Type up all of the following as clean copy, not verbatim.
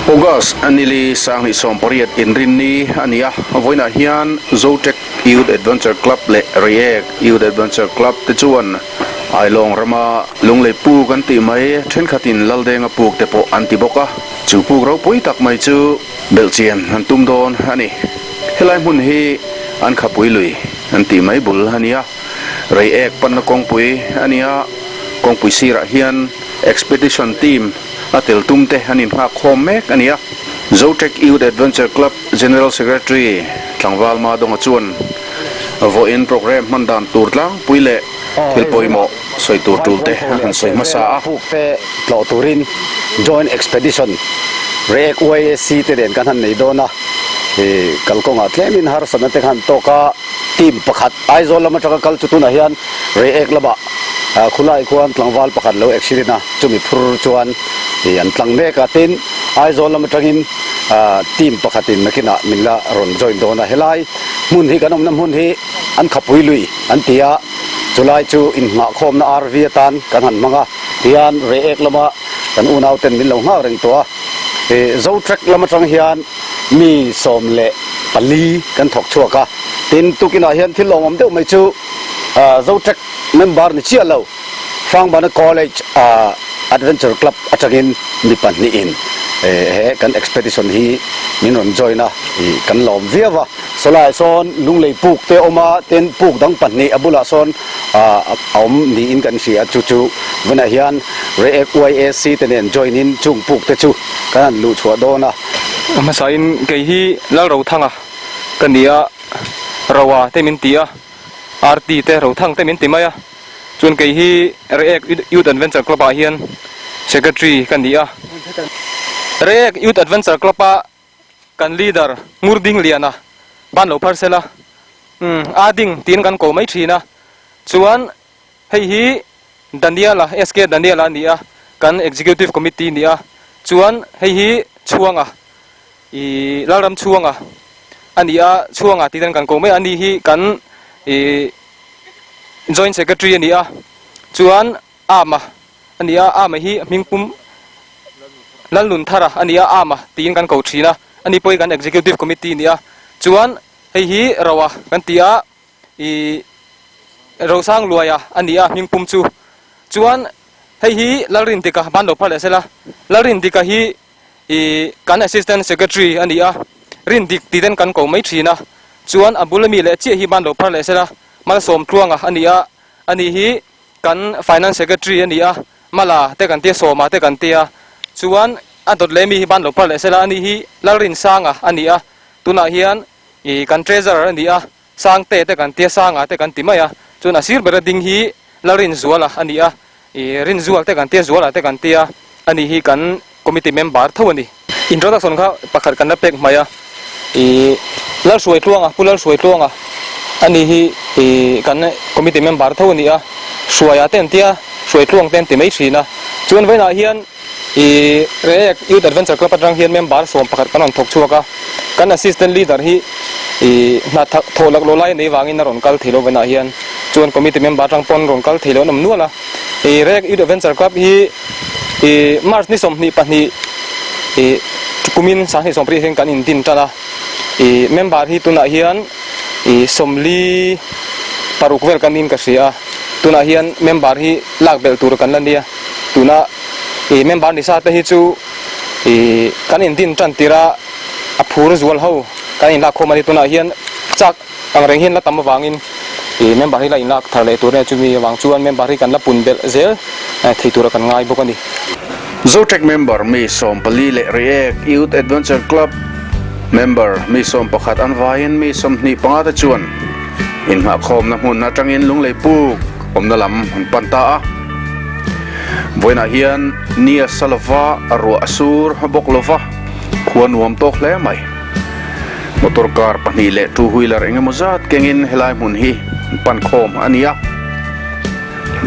August nili 2018 inrinni a ni a, vawiinah hian Zotech Youth Adventure Club leh Reiek Youth Adventure Club te chuan Ailawng rama Lunglei puk an tih mai thenkhatin Laldenga puk te pawh an ti bawk a, chu puk ropui tak mai chu belhchian an tum dawn a ni. Helai hmun hi an khapui lui an tih mai bul a ni a, Reiek panna kawngpui a ni a, kawngpui sirah hian Expedition Team a tel tum te an inghak khawm mek a ni a. Zotech Youth Adventure Club General Secretary Tlangval Madonga chuan vawiin programme hman dan tur tlangpui leh thil pawimawh sawi tur tul te a han sawi hmasa a. Puk te tlawh turin Joint Expedition Reiek YSC te nen kan han nei dawn a, kalkawngah tlemin harsatna te khan tawk a, team pakhat Aizawl lam atanga kal chu tunah hian Reiek lamah khulai khuan tlangval pakhat lo accident a, chumi phur chuan an tlang mek a, tin Aizawl lam atangin team pakhatin nakinah min la rawn join dawn a, helai hmun hi kan awmna hmun hi an khapui lui an ti a, chulai chu inhnghahkhawmna RV atan kan han hmang a, tihian Reiek lama kan unauten min lo nghak reng tawh a, Zotrek lam atang hian mi 14 kan thawk chhuak a, tin tukinah hian thil lawmawm deuh mai chu Zotrek member ni chiah lo Hrangbana College Adventure Club atangin mi pahnihin he kan expedition hi min rawn join a, kan lawm viau a. Sawlaiah sawn Lunglei puk te a awm a, tin puk dang pahnih a bulah sawn a awm niin kan hria a, chu chu vawiinah hian Reiek YAC te nen join in chung puk te chu kan han luh chhuah dawn a. A hmasain kei hi Lalrothanga ka ni a, Roa te min ti a, RT te Rothang te min ti mai a, chuan kei hi Reiek Youth Adventure Club ah hian Secretary ka ni a. Reiek Youth Adventure Club a kan leader Ngurding Liana ban lo phar sela, umm a ding tiin kan ko mai thin a, chuan hei hi Daniela, SK Daniela a ni a, kan Executive Committee ni a, chuan hei hi Chhuanga, ih Lalram Chhuanga a ni a, Chhuanga tih ten kan ko mai a, ani hi kan ih Joint Secretary a ni a, chuan Ama a ni a, Ama hi hmingpum Lalnunthara a ni a, Ama tiin kan ko thin a, ani pawh hi kan Executive Committee a ni a, chuan hei hi Roa kan ti a, ih Rosangluaia a ni a hmingpum chu. Chuan hei hi Lalrindika ban lo phar leh sela, Lalrindika hi ih kan Assistant Secretary a ni a, Rindik tih ten kan ko mai thin a, chuan a bul ami leh chiah hi ban lo phar leh sela, Malsawmtluanga a ni a, ani hi Kan Finance Secretary a ni a, Mala te kan tia, Sawma te kan tia, chuan a dawt leh mi hi ban lo phar leh sela, ani hi Lalrinsanga a ni a, tunah hian ih kan Treasurer a ni a, Sangte te kan tia, Sanga te kan ti mai a, chuan a sir bera ding hi Lalrinzuala a ni a, ih Rinzual te kan tia, Zuala te kan tia, ani hi kan Committee member tho a ni. Introduction kha pakhat kan la pek hmai a, ih Lalhruaitluanga, Pu Lalhruaitluanga a ni hi ih kan committee member tho a ni a, Hruaia te an tia, Hruaitluang te an ti mai thin a. Chuan vawiinah hian ih Reiek Youth Adventure Club atang hian member 11 kan rawn thawk chhuak a, kan assistant leader hi ih hna thawh lak lawh lai a nei vangin a rawn kal thei lo vawiinah hian, chuan committee member atang pawn rawn kal thei lo an awm nual a. Ih Reiek Youth Adventure Club hi Ih March ni 22 ih kumin 2020 hian kan indin tan a, ih member hi tunah hian ih 46 vel kan in ka hria a, tunah hian member hi lak belh tur kan la nia, tuna ih member ni sa te hi chu ih kan indin tan tir a, a phur zual ho kan inlak khawm a ni, tunah hian chak ang reng hian la tam avangin ih member hi la inlak thar leh tur a nia chumi avang chuan member hi kan la pun belh zel thei tura kan ngai bawk a ni. Zotech member mi 14 leh Reiek Youth Adventure Club member mi 11 an vaiin mi 25 te chuan inngahkhawmna hmun atangin Lunglei puk awmna lam an pan ta a. Vawiinah hian ni a sa lova, ruah a sur bawk lova, khua nuam tawk hle mai. Motor car pahnih leh two wheeler eng emaw zat kengin helai hmun hi an pan khawm a ni a.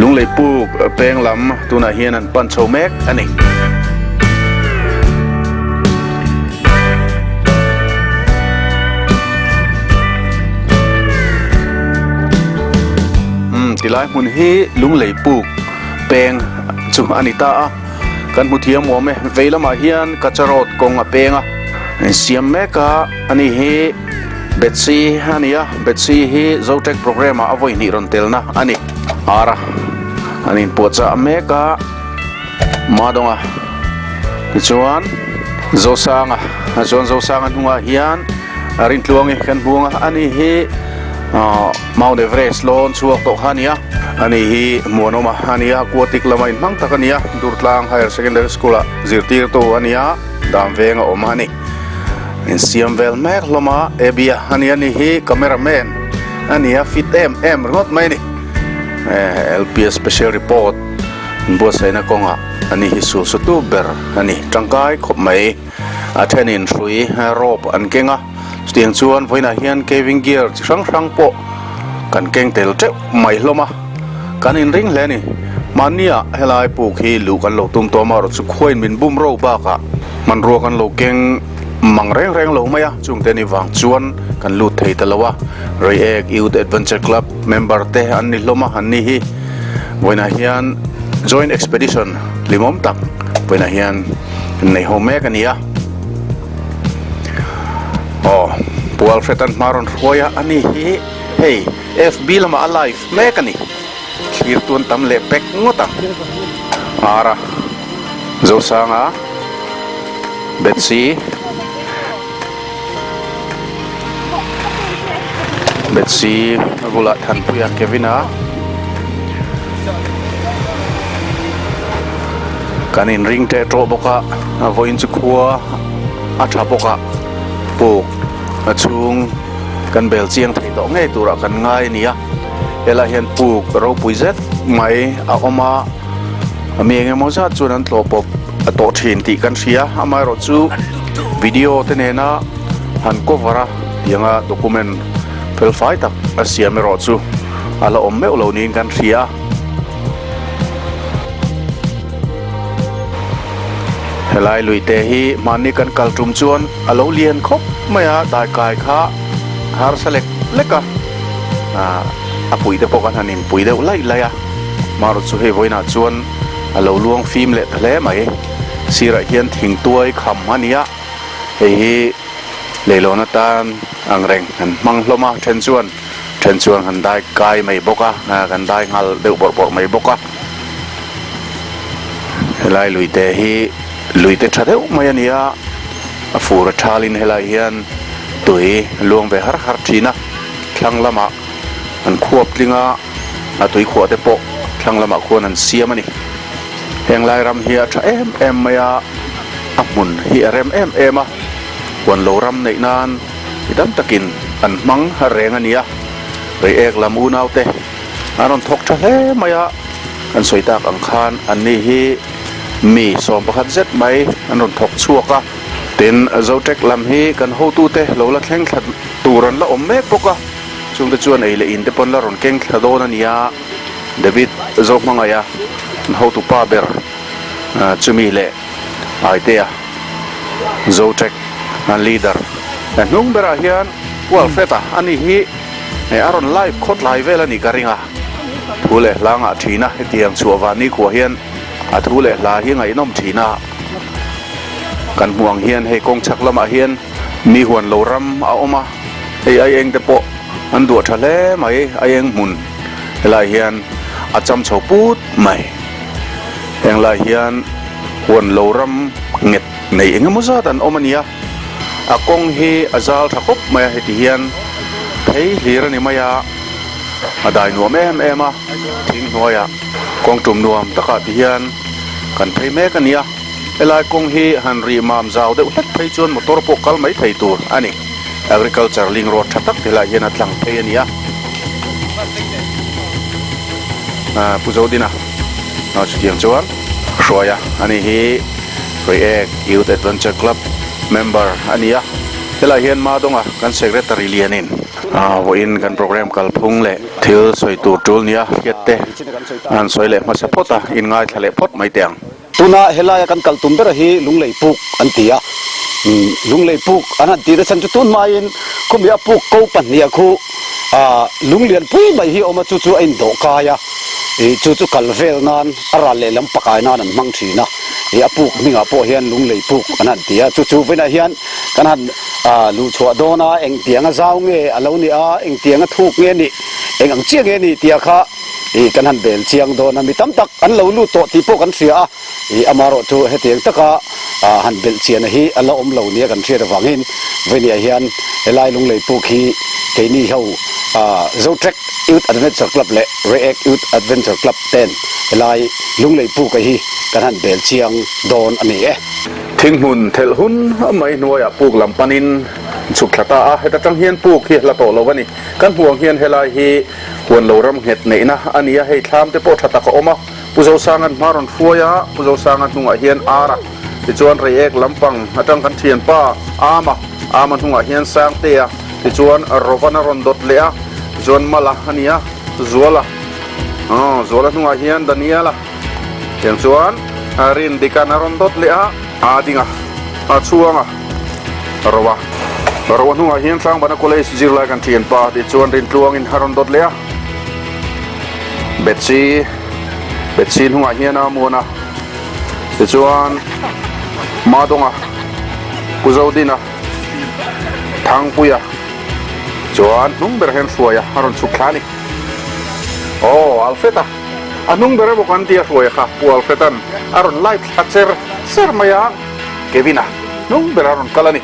Lunglei puk peng lam tunah hian an pan chho mek a ni. Umm tilai hmun hi Lunglei puk peng chu a ni ta a. Kan hmu thiam awm e, vei lamah hian Kacha Road kawng a peng a, insiam mek a, ani hi Betsy a ni a, Betsy hi Zotech programme ah a vawi hnih rawn telna a ni. Ara an inpuahchah mek a, Madawnga tichuan Zosanga chuan Zosanga hnungah hian Rintluangi kan hmu ang a, ani hi Mount Everest lawn chhuak tawh kha a ni a, ani hi Muanawma a ni a, Aquatic lama inhmang tak a ni a, Durtlang Higher Secondary School ah zirtirtu a ni a, dam veng a awm a ni. Insiam vel mek hlawm a, Abby-a a ni a, ani hi camera man a ni a, fit em em ringawt mai a ni. LPS Special Report inbuatsaihna kawngah ani hi sulsutu ber a ni, tangkai khawp mai. A thenin hrui rope an keng a, chutiang chuan vawiinah hian caving gear chi hrang hrang pawh kan keng tel teuh mai hlawm a, kan inring hle a ni. Mahnia helai puk hi luh kan lo tum tawh amaherawh chu khuain min bum ro bakah hmanrua kan lo keng mang reng reng lo mai a, chungte ni vang chuan kan lut thei ta lo a. Reiek Youth Adventure Club member te an ni hlawm a, an ni hi vawiinah hian joint expedition hlimawm tak vawiinah hian Nei ho mek a ni a. Aw, Pu Alfred an hma rawn hruai a, ani hi hei FB lamah a live mek a ni. Thlir tuan tam leh pek ngawt ang. Ara, Zosanga, Betsy, Betsy a bulah Thanpuia Kevin-a kan inring teh tawh bawk a, a vawiin chu khua a tha bawk a, puk a chhung kan bel chiang thei tawh ngei turah kan ngai a ni a, helaiah hian puk ropui zet mai a awm a, mi eng emaw zat chuan an tlawh pawp a tawh thin tih kan hria, amaherawhchu. Video te nena han cover a tianga document fel fai tak a siam erawh chu a la awm meuh lo niin kan hria a. Helai lui te hi hmanni kan kal tum chuan a lo lian khawp mai a, daikai kha harsa lek lek a, a pui te pawh kan han inpui deuh laih laih a, marawh chu hei vawiinah chuan a lo luang fim leh ta hle mai. Sirah hian thingtuai kham a ni a, hei hi leilawn atan ang reng an hmang hlawm a, then chuan then chuan kan dai kai mai bawk a, kan dai nghal deuh bawrh bawrh mai bawk a. Helai luite hi luite tha deuh mai a ni a, a fur a thalin helai hian tui a luang ve har har thin a, thlang lamah an khuap tling a, a tui khuah te pawh thlang lamah khuan an siam a ni. Heng lai ram hi a tha em em mai a, a hmun hi a rem em em a, huan lo ram neih nan mi tam takin an hmang reng a ni a, Reiek lam unau te an rawn thawk tha hle mai a, kan sawi tak ang khan anni hi mi 11 zet mai an rawn thawk chhuak a, tin Zotek lam hi kan hotute lo la thleng thla tur an la awm mek bawk a, chungte chuan ei leh in te pawn la rawn keng thla dawn a ni a. David Zohmangaia an hotu pa ber chumi leh Aitea Zotrek an leader hnung berah hian Pu Alfred-a a ni hi a rawn live khawtlai vel a nih ka ring a, thu leh hla ngah thin a, hetiang chhuah van nikhua hian a thu leh hla hi ngaihnawm thin a, kan hmuh ang hian hei kawng chhak lamah hian mi huan lo ram a awm a, hei aieng te pawh an duah tha hle mai, aieng hmun. Helai hian a cham chho put mai. Heng lai hian huan lo ram nghet nei eng emaw zat an awm a nia. A kawng hi a zal tha khawp mai a, heti hian phei hlir a ni mai a, a dai nuam em em a, thing hnuaiah kawng tum nuam takah ti hian kan phei mek a nia. Helai kawng hi han rih mam zau deuh hlek phei chuan motor pawh kal mai thei tur a ni. Agriculture link road tha tak helai hian a tlang phei a ni a. Pu Zodina chutiang chuan hruai a ani hi Reiek Youth Adventure Club member a ni a. Helai hian Madonga kan secretary lianin vawiin kan program kalphung leh thil sawi tur tul nia hriat te an sawi leh hmasa phawt a, inngaithla leh phawt mai teh ang. Tuna helaia kan kal tum bera hi Lunglei puk an ti a, Lunglei puk an han tihna chhan chu tun hmain khumi a puk ko pahniha khu lunglian pui mai hi a awm a, chu chu a indawh kai a. Ih chu chu kal vel nan a ral lehlam pakai nan an hmang thin a, ih a puk hmingah pawh hian lunglei puk an han ti a, chu chu vawiinah hian kan han ah luhchhuah dawn a, engtiang a zau nge a lo nih a, engtiang a thuk nge nih, eng ang chiah nge nih tih ah kha ih kan han bel chiang dawn a, mi tam tak an lo lut tawh tih pawh kan hria a. Ih amarawh chu hetiang taka han belh chiahna hi a la awm lo nia kan hriat avangin vawinia hian helai lunglei puk hi keini ho Zotrek Youth Adventure Club leh Reiek Youth Adventure Club ten helai lunglei puk a hi kan han bel chiang dawn a ni e. Thinghmun thelh hun mai hnuaiah puk lam panin chhuk thla ta a, heta tang hian puk hi a hla tawh lo a ni. Kan hmuh ang hian helai hi huan lo ram nghet neihna a ni a, hei thlam te pawh tha tak a awm a. Pu Zosanga'n hma rawn hruai a, Pu Zosanga hnungah hian Ara, tichuan Reiek lampang atang kan thianpa Ama, Ama hnungah hian Sangtea, tichuan Rovan a rawn dawt leh a, tichuan Mala a ni a, Zuala, aw Zuala hnungah hian Daniela, tiang chuan Rindika'n a rawn dawt leh a, Adinga, Chhuanga, Roa, Roa hnungah hian Tlangbana College zirlai kan thianpa, tichuan Rintluangin a rawn dawt leh a. Betsy Betsy hnungah hian a muan a tichuan Madawnga Pu Zodina Thangpuia chuan hnung ber hian Hruaia a rawn chhuk thla a ni. Aw Alfred-a a hnung ber emaw kan tia Hruaia kha Pu Alfred-a'n a rawn live thla cher cher mai a Kevin-a hnung ber a rawn kal a ni.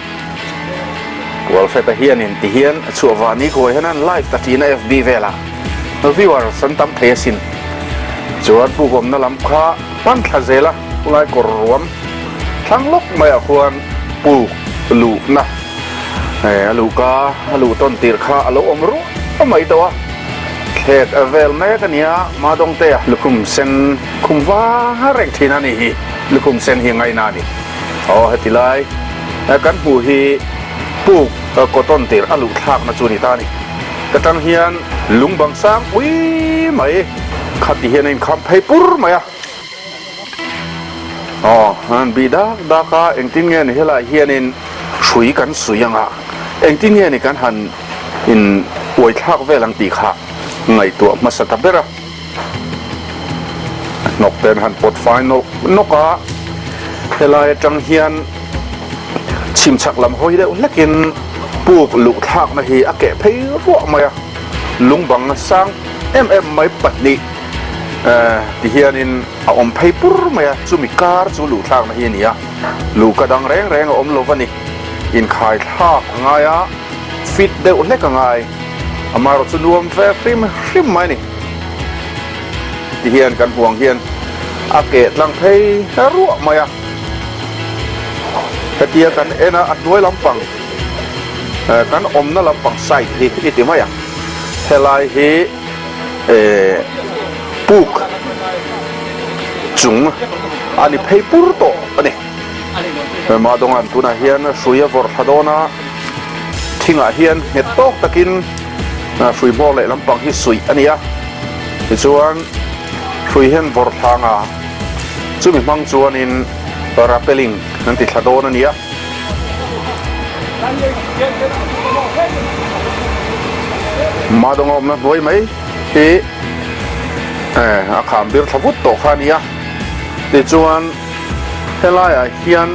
Kualfeta hianin ti hian a chhuah vah ni khuai hian an live ta ṭin a FB velah viewers an tam thei asin. Chuan pukawmna lam kha pan thla zel a, khulai kawr ruam thlang lawk maiah khuan puk luhna a luhka a luh tawn tir kha a lo awm ruah mai tawh a, thlek a vel mek a nia Madawngtea lukhum sen khum var reng ṭhin a ni hi, lukhum sen hi ngaina a ni. Aw heti lai. Kan hmuh hi puk cotton tir a luh thlakna chu a ni ta a ni. Ka tang hian lung bang sang pui mai khati hian a inkham phei pur mai a. Aw, an bih dak dak a, engtin nge ni helaiah hianin hrui kan suih ang a, engtin nge ni kan han in uai thlak vel ang tih kha ngaihtuah hmasa ta ber a. Hnawk te an han pawt fai nawk nawk a, helai atang hian chhim chhak lam hawi deuh hlekin puk luh thlakna hi a keh phei ruah mai a, lung bang sang em em mai pahnih eh ti hianin a awm phei pur mai a, chumi kar chu luh thlakna hi a ni a, luhka dang reng reng a awm lo va ni, inkhai thlak a ngai a, fit deuh hlek a ngai, amaherawh chu nuam ve hrim hrim mai a ni. Ti hian kan huang hian a keh tlang phei ruah mai a, hetia kan en a a hnuai lampang kan awmna lampang side hi i ti mai ang, helai hi eh puk chung a ni phei pur tawh a ni. Madawnga'n tunah hian hrui a vawrh thla dawn a, thingah hian nghet tawk takin hrui hmawr leh lampang hi suih a ni a, tichuan hrui hian vawrh thla anga chumi hmang chuanin rappelling an ti thla dawn a ni a. Madawnga awmna hnuai mai hi a kham bir thla vut tawh kha a ni a, tichuan Helaiah hian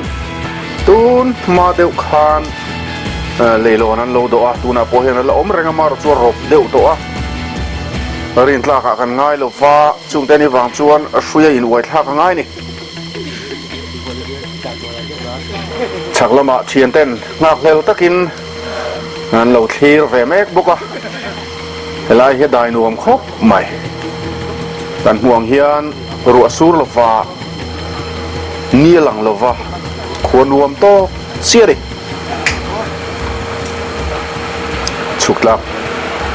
tun hma deuh khan leilawn an lo dawh a, tunah pawh hian a la awm reng a, marawh chu a rawp deuh tawh a, rintlakah kan ngai lo va, chungte ni vang chuan hrui a inuai thlak a ngai a ni. Chhak lamah thianten nghakhlel takin an lo thlir ve mek bawk a, helai hi a dai nuam khawp mai. Kan hmuh ang hian ruah sur lova ni a lang lova khua nuam tawk chiah a ni. Chhuk tlak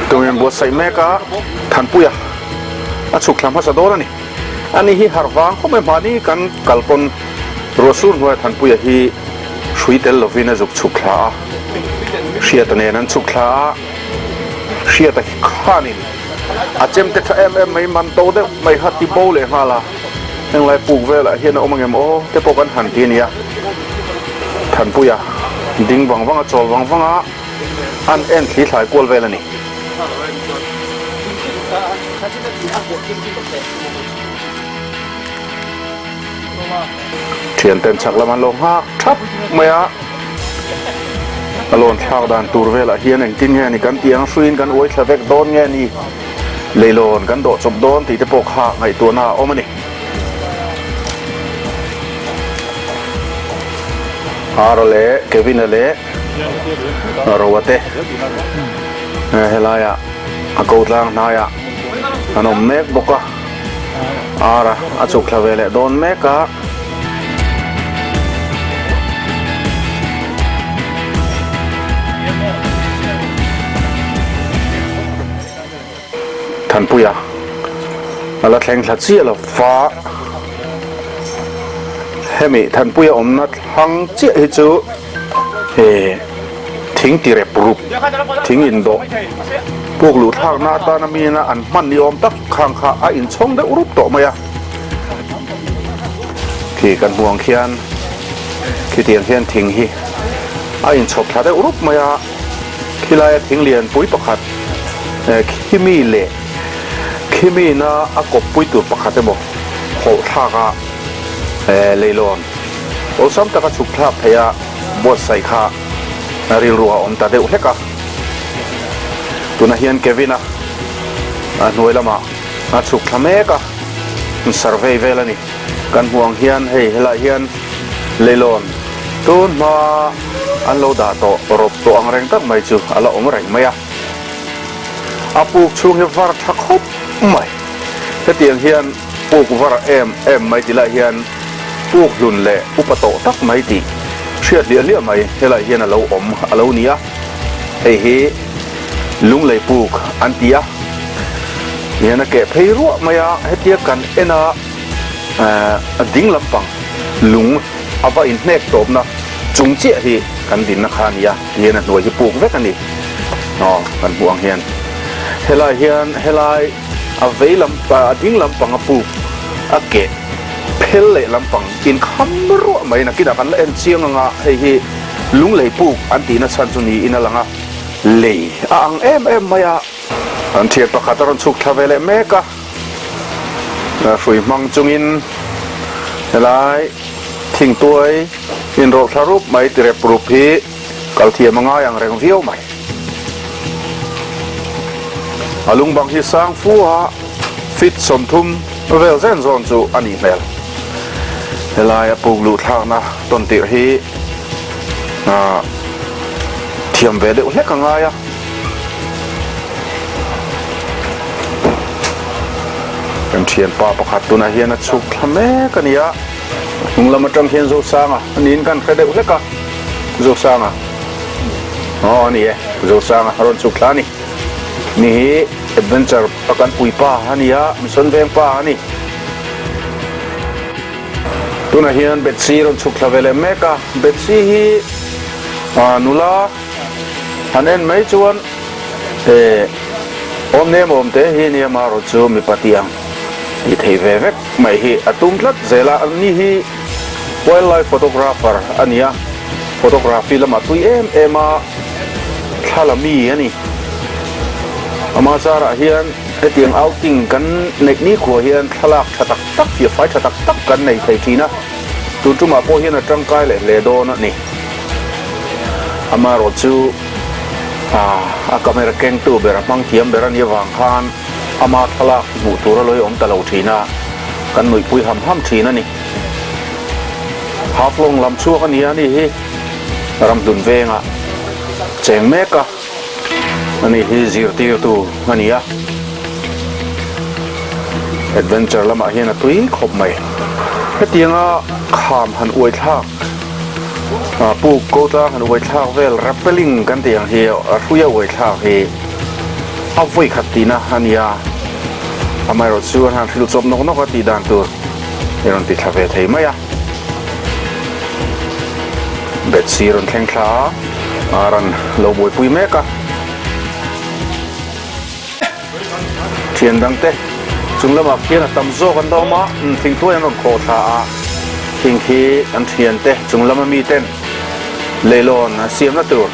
tumin buatsaih mek a, Thanpuia a chhuk thla hmasa dawn a ni. Ani hi harh vang khawp mai mahni kan kal pawn ruah sur hnuaia Thanpuia hi hrui tel lovin a zuk chhuk thla a, Hriata nen an chhuk thla a, Hriata hi khanin a chemte tha em em mai man to deuh mai kha ti bo leh nghal a, henglai puk velah hian a awm angem aw te pawh kan han ti a nia. Thanpuia ding vang vang a chawl vang vang a, an en thli thlai kual vel a ni. Thianten chhak lam an lo nghak thap mai a, a lawn thlak dan tur velah hian engtin nge ni kan tih ang hruiin kan uai thla vek dawn nge ni, leilawn kan dawh chawp dawn tih te pawh kha ngaihtuahna a awm a ni. Ara leh Kevin-a leh Roa te helaiah a ko tlang hnaiah an awm mek bawk a, Ara a chhuk thla ve leh dawn mek a. Thanpuia a la thleng thla chiah lo va, hemi Thanpuia awmna thlang chiah hi chu he thing ti rep rup, thing indawh puk luh thlakna atana mina an hman ni awm tak khang kha a inchhawng deuh rup tawh mai a. Khi kan hmuh ang khian khitiang hian thing hi a inchhawp thla deuh rup mai a. Khilaia thing lian pui pakhat khimi leh khimina a kawppui tur pakhat emaw hawh thlak a leilawn awlsam taka chhuk thlak theih a buatsaih kha rilru a awm ta deuh hlek a. Tunah hian Kevin-a hnuai lamah a chhuk thla mek a, survey vel a ni. Kan hmuh ang hian hei helaiah hian leilawn tun hma an lo dah tawh rawp tawh ang reng tak mai chu a la awm reng mai a. A puk chhung hi var tha khawp mai. Hetiang hian puk var em em mai ti lai hian puk hlun leh upa tawh tak mai tih hriat hliah hliah mai helaiah hian a lo awm a lo ni a. Hei hi lunglei puk an ti a. Hian a keh phei ruah mai a, hetia kan en a a ding lampang lung a va inhnek tawpna chung chiah hi kan dinna kha a ni a, tihian a hnuai hi puk vek a ni aw kan hmuh ang hian helai hian helai a vei lam a ding lampang a puk a keh phel leh lampang inkham ruah mai nakinah kan la en chiang ang a hei hi lunglei puk an tihna chhan chu niin a lang a lei a ang em em mai a. An thian pakhat a rawn chhuk thla ve leh mek a, hrui hmang chungin helai thingtuai inrawlh thla rup mai ti rep rup hi kal thiam a ngai ang reng viau mai. A lung bang hi sang fu a, feet 30 vel zen zawn chu a nih hmel. Helai a puk luh thlakna tawn tirh hi thiam ve deuh hlek a ngai a. Kan thianpa pakhat tunah hian a chhuk thla mek a ni a, hnung lam atang hian Zosanga a niin kan hre deuh hlek a, Zosanga aw a ni e, Zosanga a rawn chhuk thla a ni. Mi hi adventure a kan puipa a ni a, mission veng pa a ni. Tunah hian Bethsy a rawn chhuk thla ve leh mek a, Bethsy hi nula Han en mai chuan he awm nem awm te hi nia marawh chu mipa tiang tih theih ve vek mai hi a tum tlat zel a, ani hi wildlife photographer a ni a, photography lamah tui em em a thla la mi a ni. Ama zarah hian hetiang outing kan neih nikhua hian thlalak tha tak tak fiahfai tha tak tak kan nei thei thin a, tun tumah pawh hian a tangkai leh hle dawn a ni. Amaherawh chu a camera kengtu ber a hmang thiam ber a nih avang khan ama thlalak hmuh tur a lawi awm ta lo thin a, kan nuihpui ham ham thin a ni. Haflong lam chhuak a ni a ni hi Ramhlun vengah cheng mek a, ani hi zirtirtu a ni a. Adventure lamah hian a tui khawp mai. Hetianga kham han uai thlak. Puk ko tlang han uai thlak vel rappelling kan tih ang hi a hrui a uai thlak hi a vawi khat tihna a ni a, amaherawh chu an han hrilh chawp nawk nawk a tih dan tur i rawn ti thla ve thei mai a. Betsy rawn thleng thla a, a rawn lo buaipui mek a. Thian dangte chung lamah khian a tam zawk an la awm a, thingtuai an rawn khawh thla a, thing khi an thiante chung lama miten leilawn siamna tur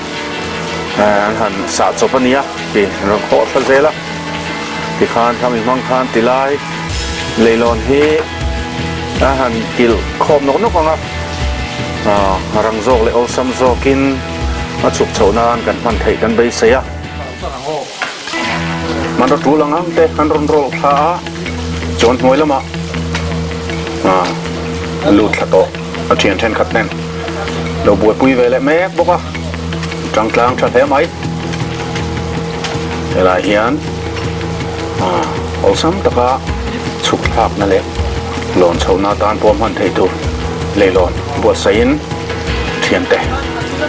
an han sah chawp a nia tih an rawn khawh thla zel a. Tikhan khami hmang khan tilai leilawn hi a han kilh khawm nawk nawk ang a, a rang zawk leh awlsam zawkin a chhuk chhoh nan kan hman theih kan beisei a. Hmanraw tul ang ang te an rawn rawlh thla a, chuan hnuai lamah a lut thla tawh a thian thenkhat nen lo buaipui ve leh mek bawk a, tangtlang tha hle mai. Helai hian awlsam taka chhuk thlakna leh lawn chhohna atan pawh hman theih tur leilawn buatsaihin thiante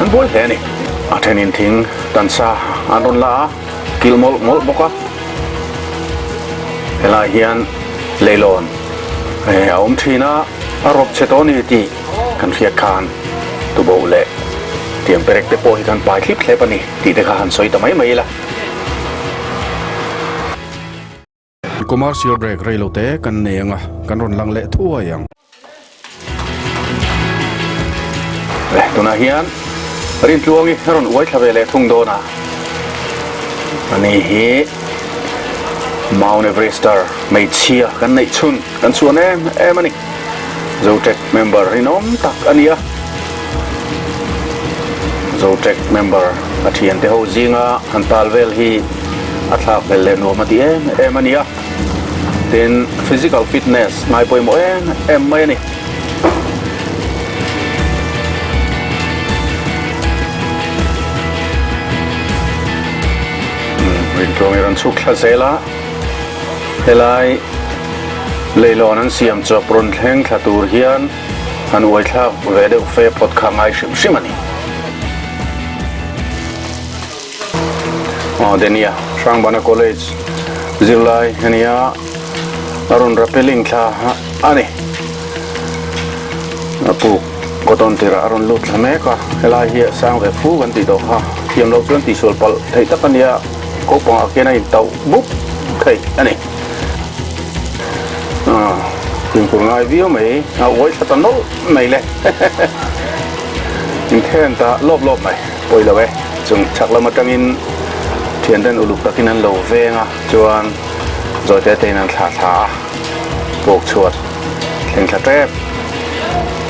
an buai hle a ni. A thenin thing tansa an rawn la a, kilh mawlh mawlh bawk a. Helai hian leilawn a awm thin a, a rawp chhe tawh a ni tih kan hriat khan tuboh leh tiang perek te pawh hi kan pai thlip thlep a ni tih te kha han sawi ta mai mai ila. Commercial break rei lo te kan nei ang a, kan rawn lang leh thuai ang. Tunah hian Rintluangi a rawn uai thla ve leh thung dawn a, ani hi Mount Everester hmeichhia kan neih chhun kan chhuan em em a ni. Zotrek member rinawm tak a ni a, Zotrek member a thiante ho zinga han tal vel hi a thlak hlel leh nuam a ti em em a ni a. Tin, physical fitness ngai pawimawh em em mai a ni. Rintluang i rawn chhuk thla zel a, helai leilawn an siam chawp rawn thleng thla tur hian han uaithlak ve deuh fe phawt kha ngai hrim hrim a ni. Aw Denia, Hrangbana College zirlai a nia, a rawn rappelling thla a ni. A puk cotton tirah a rawn lut thla mek a, helai hi a sang ve fu kan tih tawh kha, thiam loh chuan tihsual palh theih tak a nia, kopangah khian a intauh bup theih a ni. Fimkhur ngai viau mai, a uai thla ta nawlh mai le, inthen ta lawp lawp mai. Pawi lo e, chung chhak lam atangin thianten uluk takin an lo veng a, chuan zawite tein an thlah thla a, puk chhuat thleng thla tep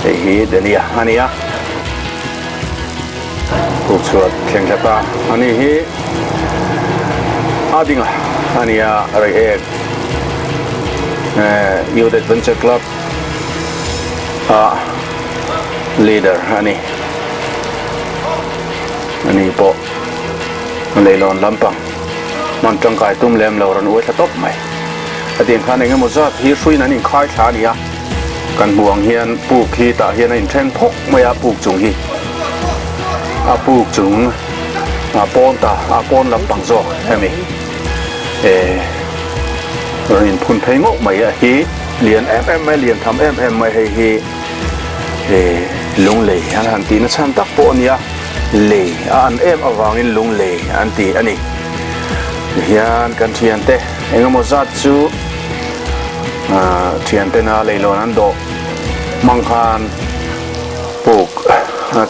hei hi Denia a ni a, puk chhuat thleng thla ta a ni hi a ding a a ni a, Reiek Youth Adventure Club a leader a ni. Ani pawh leilawn lampang hman tangkai tum lem lo rawn uai thla tawp mai. A tiang khan engemaw zat hi hruiin an inkhai thla a ni a, kan hmuh ang hian puk hi tah hian a inthen phawk mai a, puk chung hi a puk chung a pawn ta a pawn lampang zawk hemi eh rawn inphun phei ngawh mai a hi lian em em mai lian tham em em mai hei hi. He lunglei an han tihna chhan tak pawh a nia, lei a an em avangin lunglei an ti a ni. Tihian kan thiante eng emaw zat chu thiantena leilawn an dawh hmang khan puk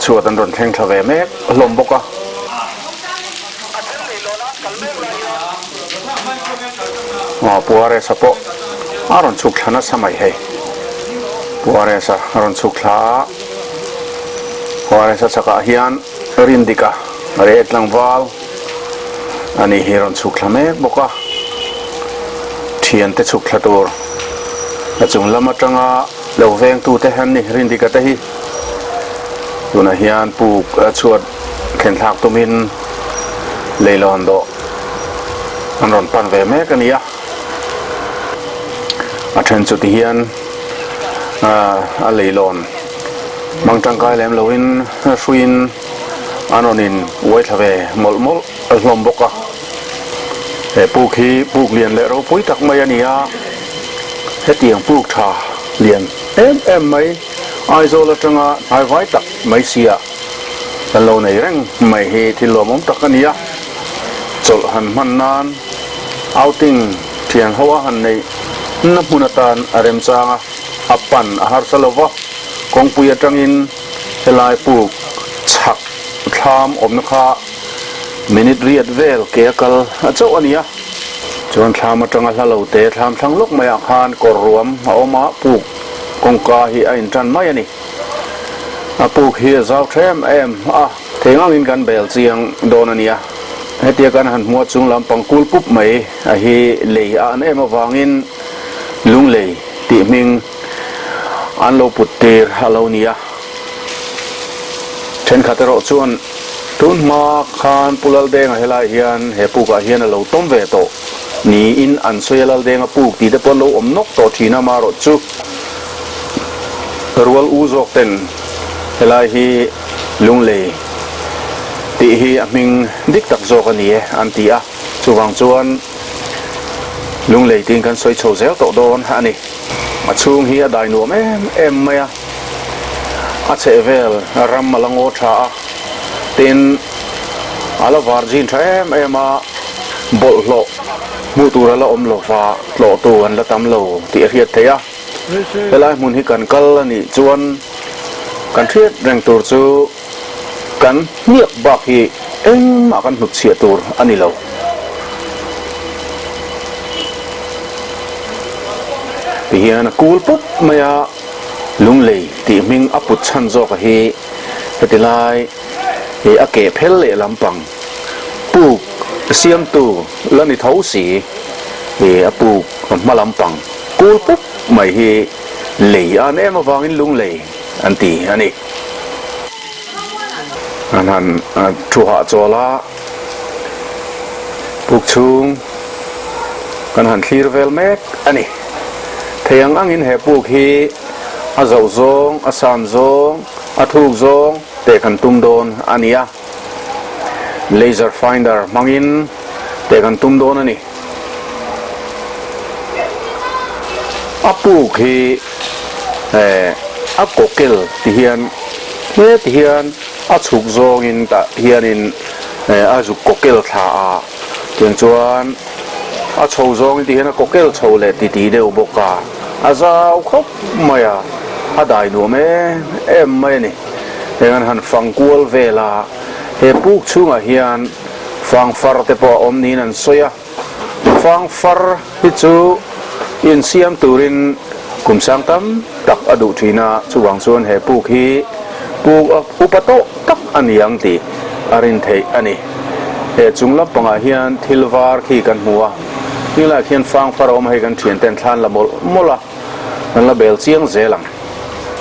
chhuat an rawn thleng thla ve mek hlawm bawk a. Aw Pu Aresa pawh a rawn chhuk thla nasa mai hei. Pu Aresa a rawn chhuk thla a, Pu Aresa chakah hian Rindika reh tlangval a nih hi rawn chhuk thla mek bawk a, thiante chhuk thla tur a chung lam atanga lo vengtute an ni Rindika te hi. Tunah hian puk chhuat thlen thlak tumin leilawn dawh an rawn pan ve mek a ni a, a then chu tihian a leilawn hmang tangkai lem loin hruiin an rawn in uai thla ve mawlh mawlh hlawm bawk a, he puk hi puk lian leh ropui tak mai a ni a, hetiang puk tha lian em em mai Aizawl atanga hnaivai tak mai sia kan lo nei reng mai hi thil lawmawm tak a ni a, chawlh han hman nan outing thian ho a han neih na hmun atan a remchang a, a pan a harsa lo va, kawngpui atangin helai puk chhak thlam awmna kha minute riat vel ke a kal chauh a ni a. Chuan thlam atanga hla lo te thlam thlang lawk maiah khan kawr ruam a awm a, puk kawngka hi a intan mai a ni. A puk hi a zau tha em em a, thei ngangin kan bel chiang dawn a nia. Hetia kan han hmuh a chung lampang kul pup mai a hi lei a an em avangin lunglei tih hming an lo put tir a lo ni a. Thenkhat erawh chuan tun hma khan Pu Laldenga helai hian he pukah hian a lo tawm ve tawh niin an sawi a, Laldenga puk tih te pawh an lo awm nawk tawh thin a, amaherawh chu rual u zawk ten helai hi Lunglei tih hi a hming dik tak zawk a ni e an ti a, chuvang chuan Lunglei tiin kan sawi chho zel tawh dawn a ni. A chhung hi a dai nuam em em mai a, a chhehvel ram a la ngaw tha a, tin a la vargin tha em em a, bawlhhlawh hmuh tur a la awm lo va, tlawhtu an la tam lo tih a hriat theih a. Helai hmun hi kan kal a nih chuan kan hriat reng tur chu kan hniak bak hi engmah kan hnutchhiah tur a ni lo. Tihian a kul pup mai a, Lunglei tih hming a put chhan zawk a hi heti lai hi a keh phel leh lampang puk siamtu la ni tho si hi a puk hma lampang kul pup mai hi lei a an em avangin Lunglei an ti a ni. An han thu hahchawl a, puk chhung kan han thlir vel mek a ni. Thei ang angin he puk hi a zoh zawng, a san zawng, a thuk zawng teh kan tum dawn a ni a. Laser finder hmangin teh kan tum dawn a ni. A puk hi a kawkel ti hian he ti hian a chhuk zawngin tah hianin a zuk kawkel thla a, tiang chuan a chho zawngin ti hian a kawkel chho leh ti ti deuh bawk a, a zau khawp mai a, a dai nuam em em mai a ni. Heng an han fang kual vel a, he puk chhungah hian fangfar te pawh a awm niin an sawi a. Fangfar hi chu insiam turin kum sang tam tak a duh thin a, chuvang chuan he puk hi puk upa tawh tak a ni ang tih a rin theih a ni. He chung lampangah hian thil var khi kan hmu a, heng laiah khian fangfar a awm a, hei kan thianten thlan la mawlh mawlh a, kan la bel chiang zel ang.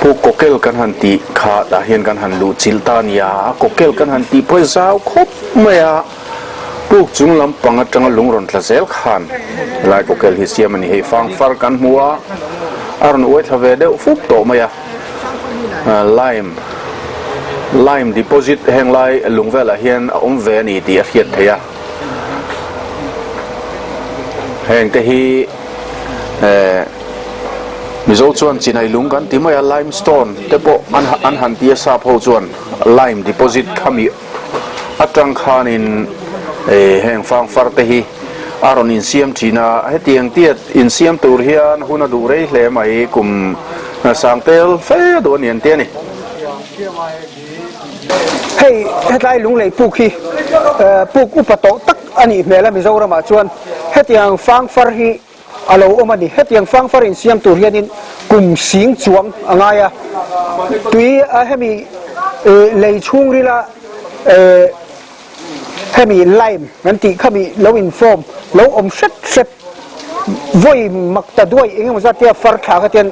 Puk kawkel kan han tih kha tah hian kan han luh chilh ta a nia, a kawkel kan han tih pawh hi zau khawp mai a. Puk chung lampang atanga lung rawn tla zel khan helai kawkel hi siam a ni. Hei fangfar kan hmu a, a rawn uai thla ve deuh fup tawh mai a. Lime, lime deposit heng lai lung velah hian a awm ve a ni tih a hriat theih a. Heng te hi eh Mizo chuan chinai lung kan ti mai a, limestone te pawh an han ti a sap ho chuan lime deposit khami. Atang khanin heng fangfar te hi a rawn insiam thin a, hetiang tiat insiam tur hian hun a duh rei hle mai, kum sang tel fe a duh a ni an ti a ni. Hei hetlai Lunglei puk hi puk upa tawh tak a nih hmel a Mizoramah chuan hetiang fangfar hi a lo awm a ni. Hetiang fangfar insiam tur hianin kum sing chuang a ngai a, tui a hemi lei chhungrila hemi lime kan tih khami lo in form lo awm hret hret vawi mak ta duai eng emaw zat tia far thla kha tian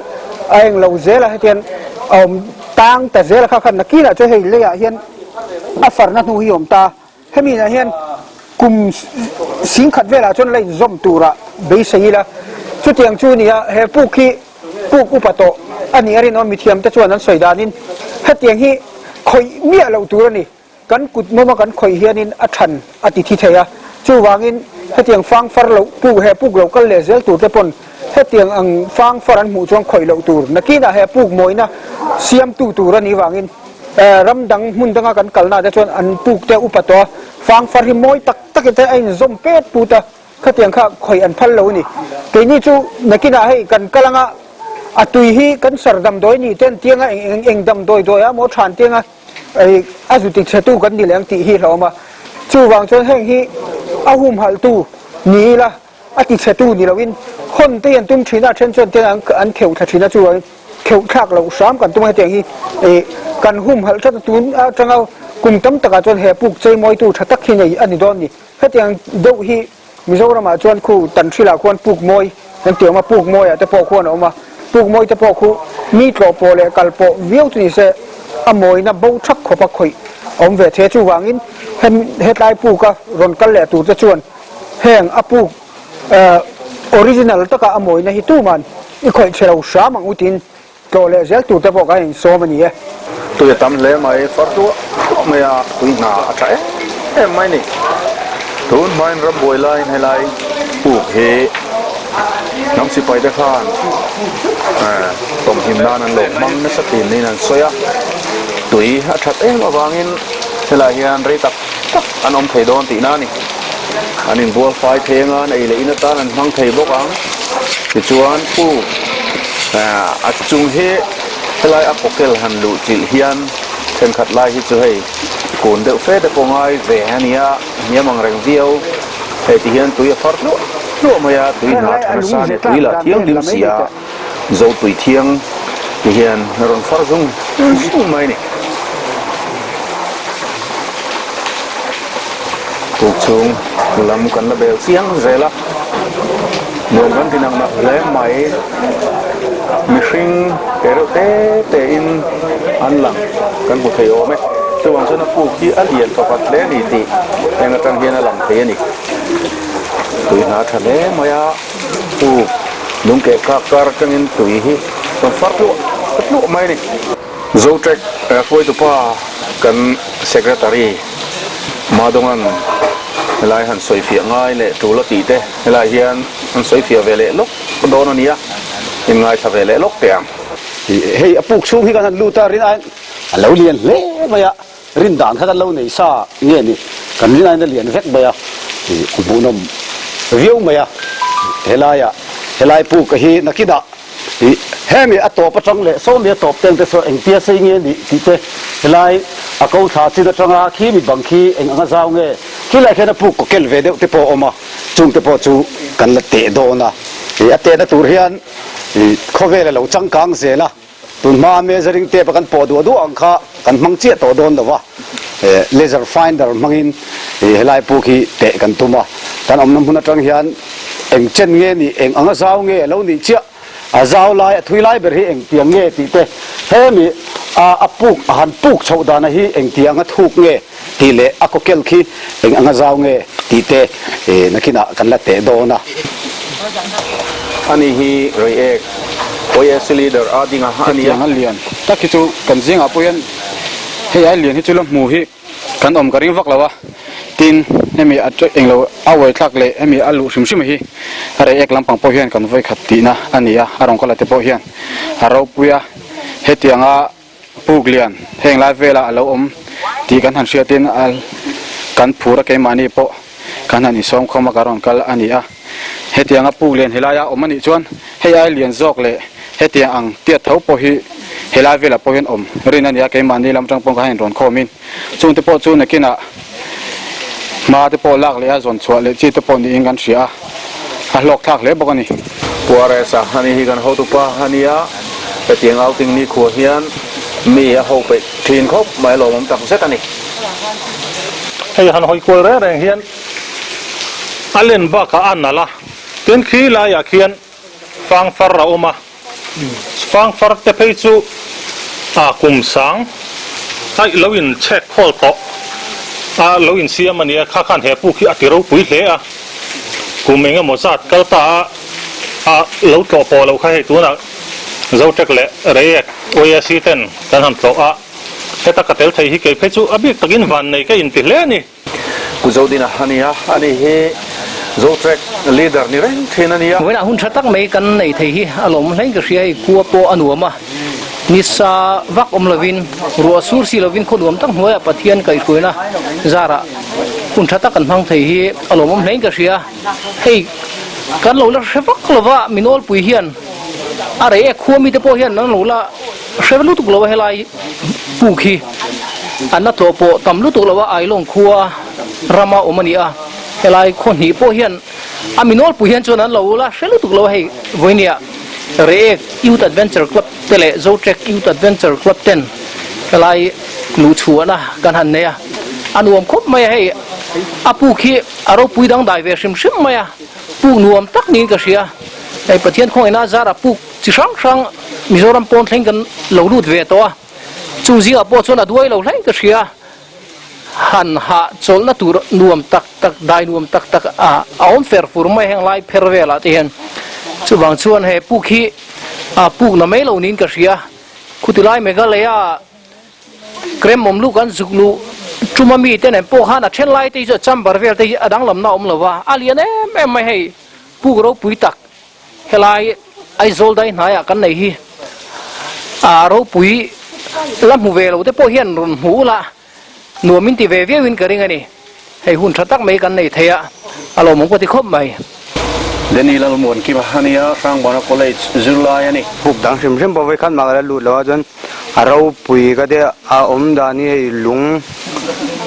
a eng lo zel a, hetian a awm tang ta zel a kha khan nakinah chuan hei leiah hian a farna hnu hi a awm ta. Hemi ah hian kum singkhat velah chuan la inzawm turah beisei ila, chutiang chu nia he puk hi puk upa tawh a nih a rinawm mithiamte chuan an sawi danin hetiang hi khawih miah loh tur a ni, kan kut mawma kan khawih hianin a than a ti thi thei a, chuvangin hetiang fangfar loh puk he puk lo kal leh zel tur te pawn hetiang ang fangfar an hmuh chuan khawih loh tur nakinah he puk mawina siamtu tur a nih vangin. Ram dang hmun danga kan kalna te chuan an puk te upa tawh a, fangfar hi mawi tak takin te a inzawm pet put a, khatiang kha khawih an phal lo a ni. Keini chu nakinah hei kan kal anga a tui hi kan sar damdawi ni ten tianga eng eng damdawi dawi a maw than tianga a zu ti chhetu kan ni leh ang tih hi hlauhawm a. Chuvang chuan heng hi a humhalhtu ni ila. a tichhetu ni loin hawn te hi an tum thin a, a then chuan tiang an kheuh thla thin a, chuvangin kheuh thlak loh hram kan tum a, hetiang hi ih kan humhalh tlat a, tun atanga kum tam takah chuan he puk cheimawitu tha tak hi nei a ni dawn ni. Hetiang deuh hi Mizoramah chuan khu Tanhrilah khuan puk mawi kan ti awm a, puk mawiah te pawh khuan a awm a, puk mawi te pawh khu mi tlawh pawh leh kal pawh viau chu ni se a mawina bo thak khawp a khawih a awm ve thei a, chuvangin hetlai puka rawn kal leh tur te chuan heng a puk original taka a mawina hi tuman i khawih chhe lo hram ang u tiin Tlawh leh zel tur te pawh kan insawm a ni e. Tui a tam hle mai, far duah duah mai a, tui hna a tha em em mai ni. Tun hmain rambuai laiin helai puk hi hnam sipai te khan tawmhim nan an lo hmang nasa thin niin an sawi a. Tui a that em avangin helai hian rei tak tak an awm thei dawn tihna a ni. An inbual fai thei anga an ei leh in atan an hmang thei bawk ang. Tichuan puk a chung hi helai a kawkel han luh chilh hian thenkhat lai hi chu hei kun deuh fe te pawh ngai ve a nia, hniam ang reng viau. Hei ti hian tui a far hluah hluah mai a, tui hna tha nasa a ni, tui lah thianghlim si a. Zotui thiang ti hian a rawn far zung zung mai a ni. Tuk chhung lam kan la bel chiang zel a, nuam kan ti nak nak hle mai. Mihring te reuh te te in an lang kan hmu thei awm e. Chuvang chuan a puk hi a lian pakhat hle a ni tih heng atang hian a lang thei a ni. Tui hna tha hle mai a. Puk lungkeh kak kar atangin tui hi rawn far tluah tluah mai a ni. Zotrek hruaitupa kan Secretary Madongan helai han sawifiah ngai leh tul a tih te helai hian an sawifiah ve leh lawk dawn a nia, in ngaithla ve leh lawk teh ang. Hei a puk chhung hi kan han lut a, rin aiin a lo lian hle mai a. Rin dan kha kan lo nei sa nge ni, kan rin aiin a lian vek mai a, a hmuhnawm viau mai a, helaiah helai puk hi nakinah ih hemi a tawp atang leh sawmi a tawp teng te saw engtia sei nge nih tih te helai a ko thla chin atanga khi mi bang khi eng anga zau nge khilai khian a puk kaw kel ve deuh te pawh a awm a, chung te pawh chu kan la teh dawn a, ih a tehna tur hian ih khawvel a lo changkang zel a. Tun hmaa measuring tape a kan pawh duah duah ang kha kan hmang chiah tawh dawn lo va, laser finder hmangin helai puk hi teh kan tum a. Kan awmna hmun atang hian eng chen nge nih, eng anga zau nge a lo nih chiah, a zau lai, a thui lai ber hi engtiang nge tih te, hemi a puk, a han puk chhoh dana hi engtiang a thuk nge tih leh a kawkel khi eng anga zau nge tih te nakinah kan la teh dawn a. Ani hi Reiek YSC leader a ding a a nia. Hetiang a lian tak hi chu kan zingah pawh hian hei ai lian hi chu la hmu hi kan awm ka ring vak lo a, tin hemi a englo a uai thlak leh hemi a luh hrim hrim hi Reiek lampang pawh hian kan vawikhat tihna a ni a, a rawn kal a te pawh hian a ropui a, hetianga Puk lian heng lai velah a lo awm tih kan han hriatin a kan phur a keimahni pawh kan han insawm khawm a ka rawn kal a ni a. Hetianga puk lian helaia awm a nih chuan hei ai lian zawk leh hetiang ang tiat tho pawh hi helai velah pawh hian awm rin a ni a keimahni lam atang pawh ka han inrawn khawmin chungte pawh chu nakinah Hma te pawh lak leh a zawn chhuah leh chi te pawh niin kan hria a, a hlawk thlak hle bawk a ni. Pu RS a ani hi kan hotupa a nia, hetiang outing ni khuah hian mi a ho peih thin khawp mai lawmawm tak zet a ni. Hei han hawi kual reng reng hian a len bakah a nalh a, tin khi laiah khian fangfar a awm a. Fangfar te phei chu a kum sang aih lo in chhek khawl tawh a lo in siam a nia, kha khan he puk hi a ti ropui hle a, kum eng emaw zat kal ta a a lo tlawh pawh lo kha hei tunah Zotek leh Reiek YSC ten kan han tlawh a, heta ka tel thei hi kei phei chu a bik takin vannei ka inti hle a ni. Pu Zodina a ni a, ani hi Zotrek leader ni reng thin a ni a. Vawiinah hun tha tak mai kan nei thei hi a lawm hlein ka hria, hei khua pawh a nuam a, nisa vak awm lovin, ruah sur si lovin khaw nuam tak hnuaiah Pathian kaihhruaina zarah hun tha tak kan hmang thei hi a lawmawm hlein ka hria. Hei kan lo la hre vak lova minawlpui hian a rei e, khua mite pawh hian an lo la hre lutuk lo a helai puk hi an la tlawh pawh tam lutuk lo a Ailawng khua rama awm a ni a, helai khaw hnih pawh hian A mi nawlpui hian chuan an lo la hre lutuk lo a hei vawinia Reiek Youth Adventure Club te leh Zotrek Youth Adventure Club ten helai luhchhuahna kan han nei a, a nuam khawp mai a hei a puk hi a ropui dangdai ve hrim hrim mai a, puk nuam tak niin ka hria hei Pathian khawngaihna zara puk chi hrang hrang Mizoram pawn thleng kan lo lut ve tawh a, chung zingah pawh chuan a duai lo hleng ka hria. Han hah chawlhna tur nuam tak tak, dai nuam tak tak a awm fer fur mai heng lai pher velah te hian. Chuvang chuan he puk hi a puk na mai lo niin ka hria. Khuti lai Meghalaya krem awm luh kan zuk luh ṭuma mi te nen pawh khan a then lai te hi chu a chamber vel te hi a danglamna a awm lo va, a lian em em mai hei puk ropui tak. Helai Aizawl dai hnaiah kan nei hi a ropui la hmu ve lo te pawh hian rawn hmu ula nuam in ti ve viau in ka ring a ni. Hei hun tha tak mai kan nei thei a, a lawmawm ka ti khawp mai. Danny Lalmuankima a nia, Hrangbana College zirlai a ni. Buk dang hrim hrim pawh vawikhat mah ka la lut lo a chuan a ropui ka te a awm dan hi hei lung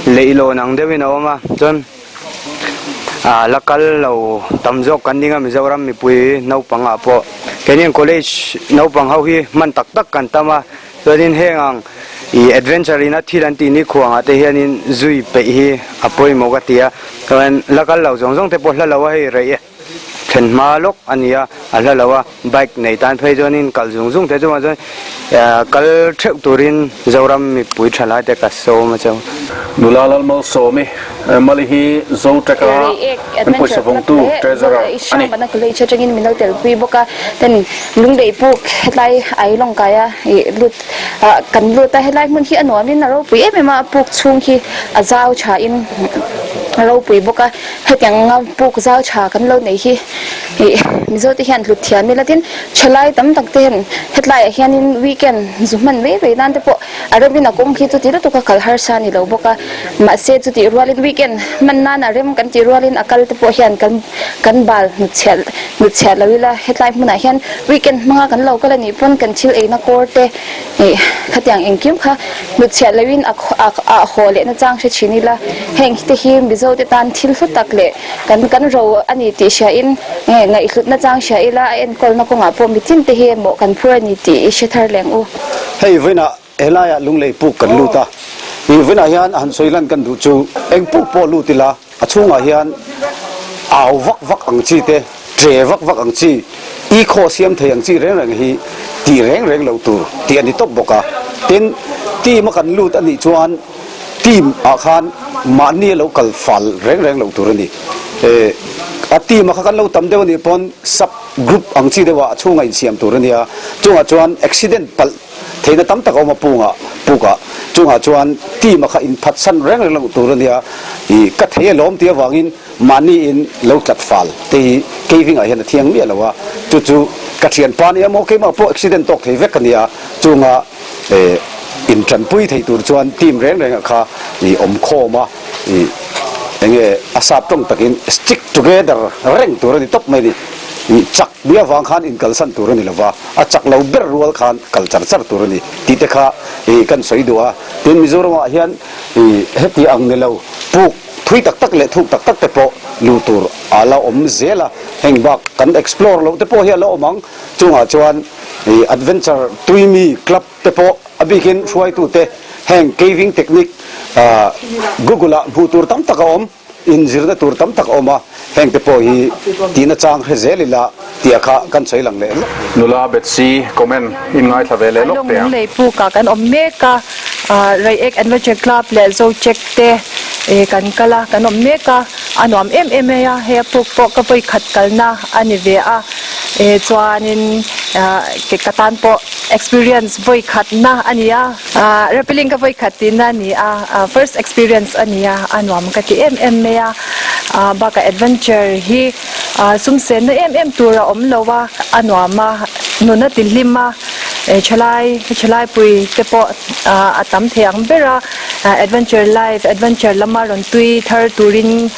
leihlawn ang deuhin a awm a chuan Ah la kal lo tam zawk kan ding a Mizoram mipui naupang ah pawh keini ang college naupang ho hi hman tak tak kan tam a chuanin heng ang ih adventure in a thil an tih ni khuang ah te hianin zui peih hi a pawimawh ka ti a chuan la kal lo zawng zawng te pawh hla lo a hei rei e thlen hma lawk a ni a a hla lo a bike nei tan phei chuanin kal zung zung te chungah chuan kal theuh turin Zoram mipui tha lai te ka sawm a cheu. Nula Lalmalsawmi Mali hi Zotrek-a Reiek an pawisa Adventure Club vawngtu leh Treasurer a ni. Hrangvana College atangin min lo telpui bawk a, ten Lunglei puk hetlai Ailawng kaia ih lut ah kan lut a, helai hmun hi a nuamin a ropui em em a, puk chhung hi a zau thain a ropui bawk a. Hetiang puk zau tha kan lo nei hi ih Mizo te hian hlut thiam ila tin thalai tam tak te hian hetlaiah hianin weekend zu hman mai mai nan te pawh a rem in a kawng khi chuti lutuk a kal harsa a ni lo bawk a mahse chutih rualin weekend hman nan a rem kan tih rualin a kal te pawh hian kan kan bal hnutchhiah hnutchhiah lo ila hetlai hmunah hian weekend hmanga kan lo kal a nih pawn kan thil eina kawr te Ih, khatiang engkim kha hnutchhiah loin a a haw leh nachang hre thin ila, heng te hi Mizo te tan thil hlu tak leh kan kan ro a ni tih hriain ngaihhlut nachang hria ila a enkawlna kawngah pawh mitin te hi mawh kan phur a ni tih i hre thar leng u. Hei vawiinah helaiah Lunglei puk kan lut a, ih vawiinah hian a han sawi lan kan duh chu eng puk pawh lut ila, A chhungah hian au vak vak ang chi te, tle vak vak ang chi, i khaw siam thei ang chi reng reng hi tih reng reng lo tur tih a ni tawp bawk a. Tin, team a kan lut a nih chuan team ah khan mahni a lo kal fal reng reng lo tur a ni. E, a team a kha kan lo tam deuh a nih pawn sub group ang chi deuh ah a chhungah insiam tur a nia. Chungah chuan accident palh Theihna tam tak a awm a pungah, pukah. Chungah chuan team a kha inphatsan reng reng loh tur a nia. Ih, ka thei alawm tih avangin mahni in lo tlat fal te hi caving ah hian a thiang miah lo a. Chu chu ka thianpa nia maw keimah pawh accident tawk thei vek a nia. Chunga eh intanpui thei tur chuan team reng reng ah kha ih awm khawm a. Ih, enge a sap tawng takin stick together reng tur a ni tawp mai a ni. Ih, chak nia avang khan inkalsan tur a ni lova. A chak lo ber rual khan kal char char tur a ni tih te kha ih kan sawi duh a. Tin, Mizoramah hian ih heti ang ni lo puk thui tak tak leh thuk tak tak te pawh luh tur a la awm zel a. Heng bak kan explore loh te pawh hi a la awm ang. Chungah chuan ih adventure tuimi club te pawh a bikin hruaitute heng caving technique ah google ah hmuh tur tam tak a awm. Inzirna tur tam tak a awm a, heng te pawh hi tihna chang hre zel ila tih a kha kan sawi lang leh lawk. Nula Betsy comment in ngaithla ve leh lawk teh ang. Lunglei pukah kan awm mek a, Reiek Adventure Club leh Zocheck te kan kal a, kan awm mek a, a nuam em em mai a, hei a puk pawh ka vawi khat kalna a ni ve a, chuanin ka tan pawh experience vawi khatna a ni a. Rappelling ka vawi khat tihna a ni a, first experience a ni a, a nuam ka ti em em mai a, bakah adventure hi sum senna em em tur a awm lo a, a nuam a, nun a ti hlim a, thalai thalaipui te pawh a tam thei ang ber a, adventure life, adventure lama rawn tui thar turin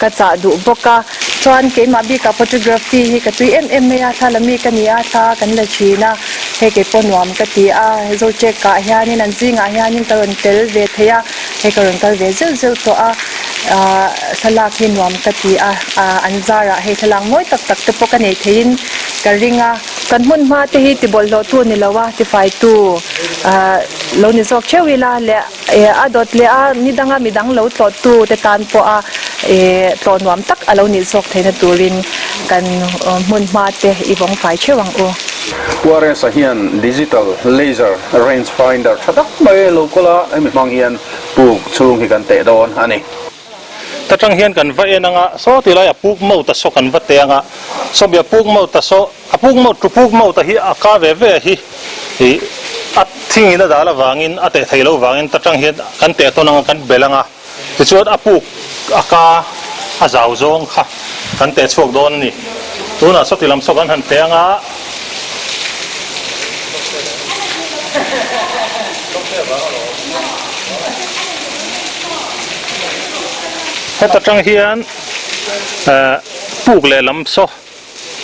ka chah duh bawk a. Chuan keimah bikah photography hi ka tui em em mai a, thla la mi ka ni a, thla kan la thin a, hei kei pawh nuam ka ti a, Zocheck ah hianin an zingah hianin ka rawn tel ve thei a, hei ka rawn kal ve zeuh zeuh tawh a. Thlalak hi nuam ka ti a, an zarah hei thlalak mawi tak tak te pawh ka nei theiin ka ring a. Kan hmun hma te hi ti bawlhhlawhtu ni lo a, tifaitu lo ni zawk theuh ila leh a dawt leh a ni danga midang lo tlawhtu te tan pawha tlawh nuam tak a lo nih zawk theihna turin kan hmun hma te i vawng fai theuh ang u. Warrens-a hian digital laser range finder tha tak mai lo kawl a, hemi hmang hian Puk chhung hi kan teh dawn a ni. Ta tang hian kan va en anga saw ti lai a puk mawt a saw kan va teh anga sawmia puk mawt a saw a puk mawt tu puk mawt a hi a ka ve ve hi ih a thing in a dal avangin a teh thei lo vangin ta tang hian kan teh tawn anga kan bel anga tichuan a puk a ka a zau zawng kha kan teh chhuak dawn a ni. Tunah saw ti lam saw kan han teh anga. Heta tang hian eh puk leh lam saw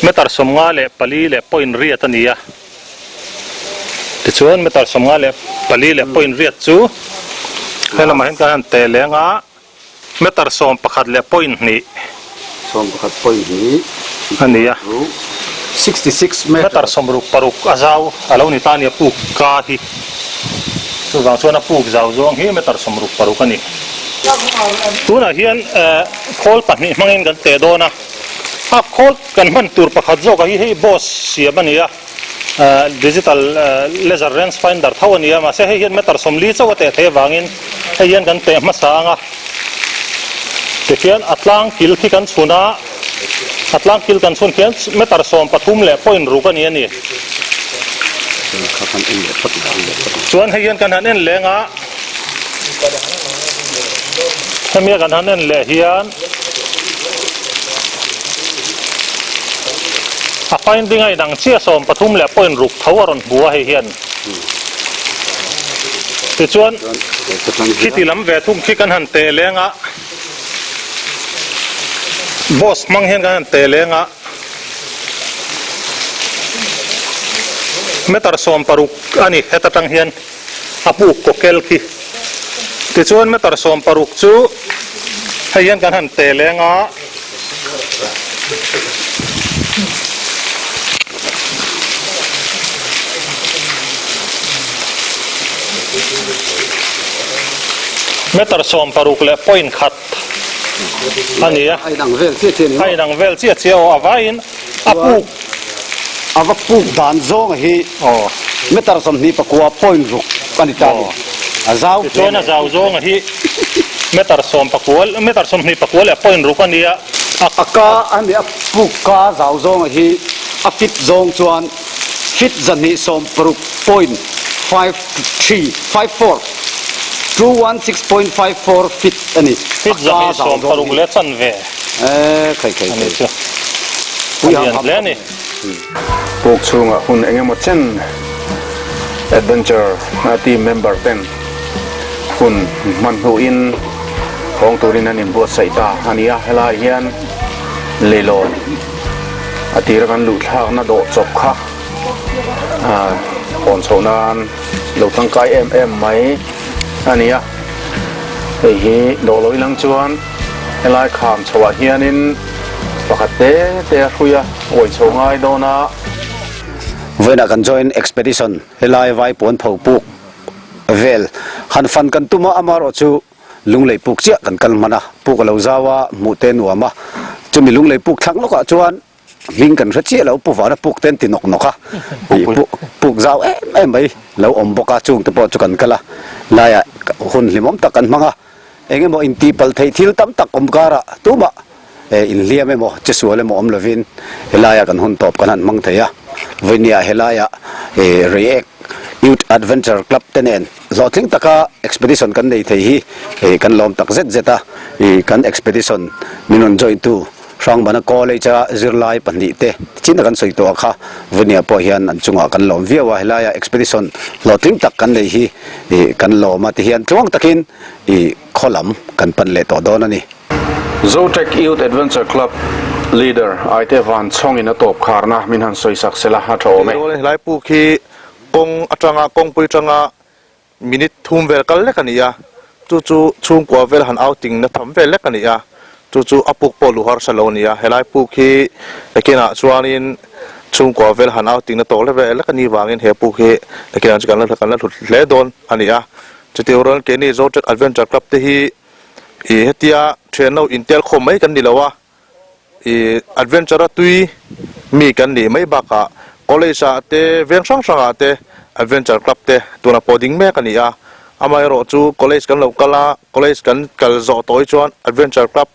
meter 54 leh point riat a ni a, tichuan meter 54 leh point riat chu he lamah hian kan han teh leng a. Meter 11 leh point hnih. 11 point hnih. A ni a. 66 meter. Meter 66 a zau a lo ni ta a ni a puk ka hi. Chuvang chuan a puk zau zawng hi meter 66 a ni. Tunah hian khawl pahnih hmangin kan teh dawn a. A khawl kan hman tur pakhat zawkah hi hei boss siam a ni a. Digital laser range finder tho a ni a, mahse hei hian meter 40 chauh a teh theih avangin hei hian kan teh hmasa ang a, tikhian a tlang kil khi kan chhun a, a tlang kil kan chhun khian meter 13 leh point ruk a ni a ni. Chuan hei hian kan han en leng a, hemi a kan han en leh hian. A finding a inang chiah 13 leh point ruk tho a rawn hmu a hei hian. Tichuan khiti lam ve thung khi kan han teh leng a, boss hmang hian kan han teh leng a, meter 16 a ni heta tang hian a puk kawkel khi. Tichuan meter 16 chu hei hian kan han teh leng a. Meter 16 leh point khat a ni a. A inang vel chiah chiah a ni maw? A inang vel chiah chiah aw, a vaiin a puk. A va puk dan zawng hi meter 29 point ruk a ni ta a ni. A zau hle mai. Tichuan a zau zawng hi meter 19 meter 29 leh point ruk a ni a. A ka a ni a puk ka zau zawng hi a fit zawng chuan fit 260 point 53 54 216.54 feet a ni. Fit 260 leh chanve. Eee khai khai khai. Chu a lian hle a ni. Puk chhungah hun eng emaw chen adventure team member ten hun hman hnuin hawng turin an inbuatsaih ta a ni a, helai hian leilawn a tira kan luh thlakna dawh chawp kha hawn chhoh nan lo tangkai em em mai a ni a, hei hi dawh lo ilang chuan. Helai kham chhoah hianin pakhat te te a hrui a, awih chho ngai dawn a. Vawiinah kan joint expedition helai Vaipuan pho puk vel han fan kan tum a, amaherawh chu Lunglei puk chiah kan kal hman a, puk a lo zau a, hmuh te nuam a, chumi Lunglei puk thlang lawkah chuan hming kan hre chiah lo, Pu Vana puk te an ti nawk nawk a, puk zau em em mai lo awm bawk a, chung te pawh chu kan kal a, laiah hun hlimawm tak kan hmang a. Eng emaw intihpalh theih thil tam tak awm karah tumah inhliam emaw che sual emaw awm lovin helaiah kan hun tawp kan han hmang thei a. Vawinia helaiah Reiek Youth Adventure Club te nen hlawhtling taka expedition kan nei thei hi kan lawm tak zet zet a. Kan expedition min rawn join tu Hrangbana College a zirlai pahnih te chin a kan sawi tawh a kha Vawinia pawh hian an chungah kan lawm viau a. Helaiah expedition hlawhtling tak kan nei hi kan lawm a tihian tluang takin I khaw lam kan pan leh tawh dawn a ni. Zotech Youth Adventure Club Leader Aite Van Chhawngin a tawp kharna min han sawi sak sela a tha awm e. Tirawl helai puk hi kawng atanga kawngpui atanga minute thum vel kal lek a ni a. chu chu chhungkua vel han outing na tham vel lek a ni a, chu chu a puk pawh luh harsa lo a ni a, helai puk hi nakinah chuanin chhungkua vel han outing na tawk lek vel lek a nih vangin he puk hi nakinah chuan kan la kan la hlut hle dawn a ni a, chutiang rualin keini Zotrek Adventure Club te hi ih hetia thianlo intel khawm mai kan ni lo a. Ih adventure a tui mi kan nih mai bakah college ah te veng hrang hrang ah te adventure club te tunah pawh ding mek a ni a, amaherawh chu college kan lo kal a, college kan kal zawh tawh hi chuan adventure club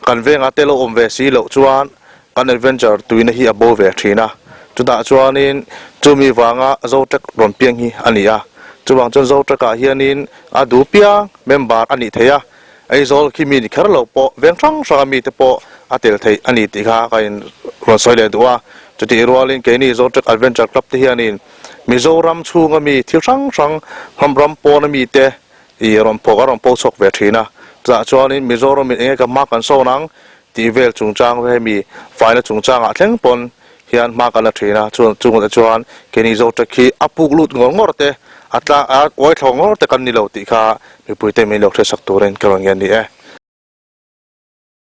kan vengah te lo awm ve si loh chuan kan adventure tuina hi a bo ve thin a, chutah chuanin chumi vanga Zotrek rawn piang hi a ni a, chuvang chuan Zotrek ah hianin a duh piang member a nih theih a. Aizawl khi mi ni kher lo pawh veng hrang hranga mite pawh a tel theih a ni tih kha ka in rawn sawi leh duh a. Chutih rualin keini Zotrek Adventure Club te hianin Mizoram chhunga mi thil hrang hrang ram pawna mite ih rawn phawk a rawn po chhuak ve thin a. Chutah chuanin Mizoramin enge ka hma kan sawn ang tih vel chungchang hemi faina chungchangah thleng pawn hian hma kan la thin a. Chungah chuan keini Zotrek hi a puk lut ngawr ngawr te a tla a uai thla ngawr te kan ni lo tih kha Mipuite min lo hresak turin ka rawn ngen ni e.